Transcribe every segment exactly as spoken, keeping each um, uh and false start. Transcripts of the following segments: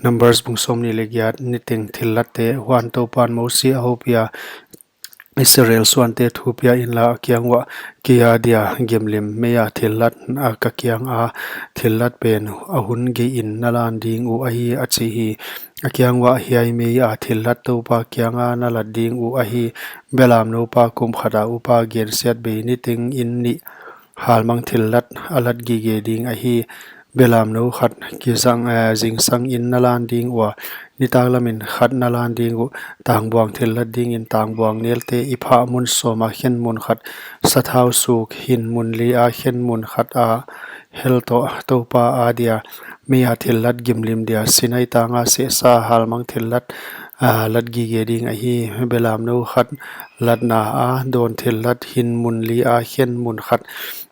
Numbers bung sawmnih leh giat. Niteng thillatte. Huan Toupan Mosi a houpiha, Israel suante thu pia inla, a kiang uah, kei adia gimlim meia thillat a ka kianga thillat pen a hun geihin na lan ding uh ahi, a chi hi. A kiang uah, hiai meia thillat Toupa kianga na lat ding uh ahi. Belamnou pa kum khata upa gensiatbei niteng in nih halmang thillat a lat gige ding ahi. Belamnou khat kizang, eh, zingsangin na lan ding ua, nitaklamin khat na lan ding uh. Tangbuang thillat dingin tangbuang nelte i phah mun sawma khen mun khat, sathau suk hin mun lia khen mun khat a hel toh Toupa adia meia thillat gimlim dia Sinai tanga sehsa halmang thillat, ah, lat gige ding ahi. Belamnou khat latna a dawn thillat hin mun lia khen mun khat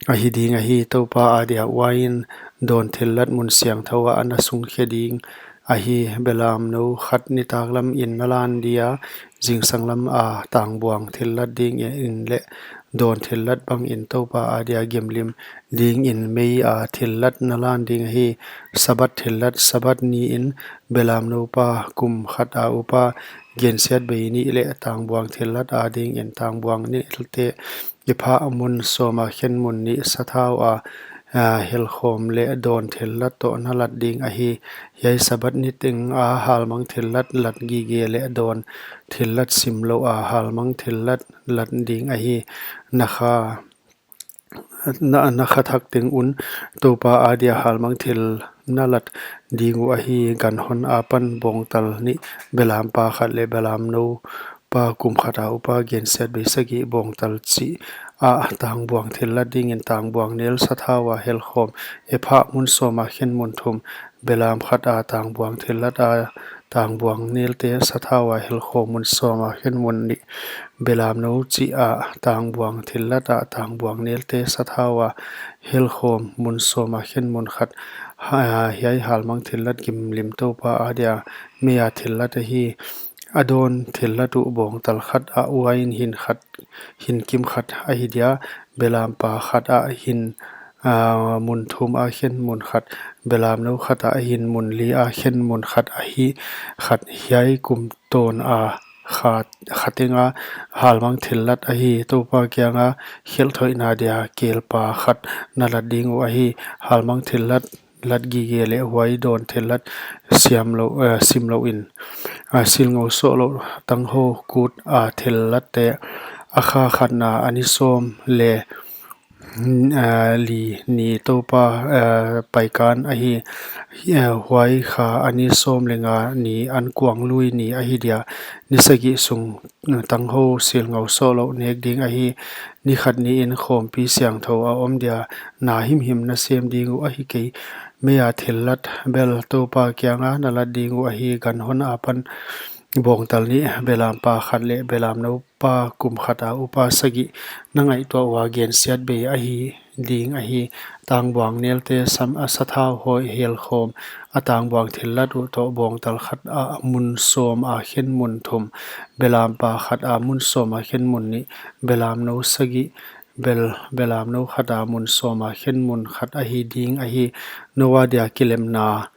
ahi ding ahi. Toupa adia uain dawn thillat mun siangthou ah a na sungkhe ding ahi. Belamnou khat nitaklamin na lan dia, zingsanglam a tangbuang thillat dingin leh dawn thillat bangin Toupa adia gimlim dingin meia thillat na lan ding ahi. Sabat thillat, Sabat niin belamnou pa kum khata upa gensiatbei nih leh tangbuang thillat adingin tangbuang nelte i phah mun sawma khen mun nih sathau a, a, helkhawm leh dawn thillat toh na lat ding ahi. Hiai Sabat niteng a halmang thillat lat gige leh dawn thillat simlouh a halmang thillat lat ding ahi. Na kha, na, na kha thak teng un Toupa adia halmang thil na lat ding uh ahi. Ganhon apan bawngtal nih, belampa khat leh belamnou pa kum khata upa gensiatbei sagih, bawngtal chih a tangbuang thillat dingin tangbuang nel sathau a helkhawm i phah mun sawma khen mun thum, belam khat a tangbuang thillat a tangbuang nelte sathau a helkhawm mun sawma khen mun nih, belamnou chih a tangbuang thillat a tangbuang nelte sathau a helkhawm mun sawma khen mun khat. Ha, hiai halmang thillat gimlim Toupa adia meia thillat ahi. A dawn thillat uh bawngtal khat a uain hin khat, hin kim khat ahi dia, belampa khat a hin, a, mun thum a khen mun khat, belamnou khat a hin mun lia khen mun khat ahi. Khat hiai kum tawn a khat, khat teng a halmang thillat ahi. Toupa kianga khelh thoihna dia kelpa khat na lat ding uh ahi. Halmang thillat lat gige leh huai dawn thillat siamlouh, eh, simlouhin, a, silngou sohlouh tanghou kut a thillatte. A kha khatna a ni sawm leh, mm, a, li ni Toupa, a, paikan ahi. Hi, a, huai kha a ni sawm leh nga ni ankuanglui ni ahi dia. Ni sagih sung tanghou silngou sohlouh nek ding ahi. Ni khat niin khawmpi siangthou a om dia, na himhim na sem ding uh ahi kei. Meia thillat bel Toupa kianga na lat ding uh ahi. Ganhon apan bawngtal nih, belampa khat leh belamnou pa kum khata upa sagih na ngaihtuah ua gensiatbei ahi ding ahi. Tangbuang nelte sam a sathau hoih helkhawm a tangbuang thillat uh toh bawngtal khat a mun sawma khen mun thum, belampa khat a mun sawma khen mun nih, belamnou sagih, bel, belamnou khat a mun sawma khen mun khat ahi ding ahi. Noa dia kilemna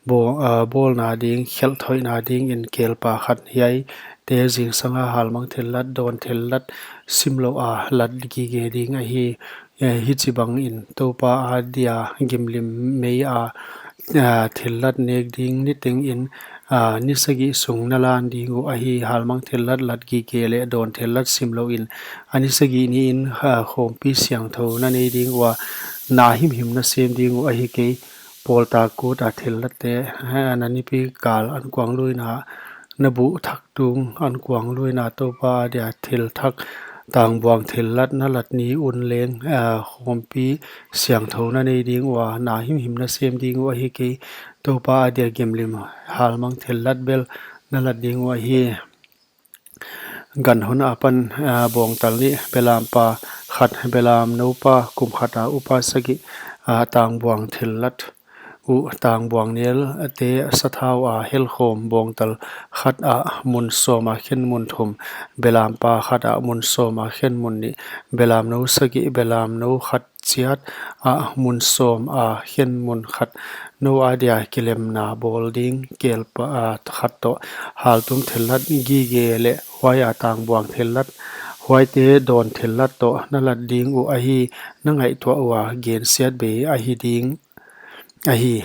bawl, a, bawlna ding, khelh thoihna dingin kelpa khat. Hiaite zingsanga halmang thillat, dawn thillat simlouh a lat gige ding ahi. Eh, hichibangin Toupa adia gimlim meia, a, thillat nek ding nitengin, a, ni sagih sung na lan ding uh ahi. Halmang thillat lat gige leh dawn thillat simlouhin a ni sagih niin, a, khawmpi siangthou na nei ding ua, na himhim na sem ding uh ahi kei. Pawltak kut a thillatte, a, na nipi kal ankuangluina, na buh thak tung ankuangluina Toupa adia thil thak tangbuang thillat na lat ni un leng, a, khawmpi siangthou na nei ding ua, na himhim na sem ding uh ahi kei. Toupa adia gimlim halmang thillat bel na lat ding uh ahi. Ganhon apan, a, bawngtal nih, belampa khat, belamnou pa kum khata upa sagih, a, tangbuang thillat uh, tangbuang nelte sathau a helkhawm bawngtal khat a mun sawma khen mun thum, belampa khat a mun sawma khen mun nih, belamnou sagih, belamnou khat chiat ah mun sawm a khen mun khat nou adia kilemna bawl ding kel khat toh haltum thillat, gige leh huai a tangbuang thillat, huaite dawn thillat toh na lat ding uh ahi. Na ngaihtuah ua gensiatbei ahi ding ahi.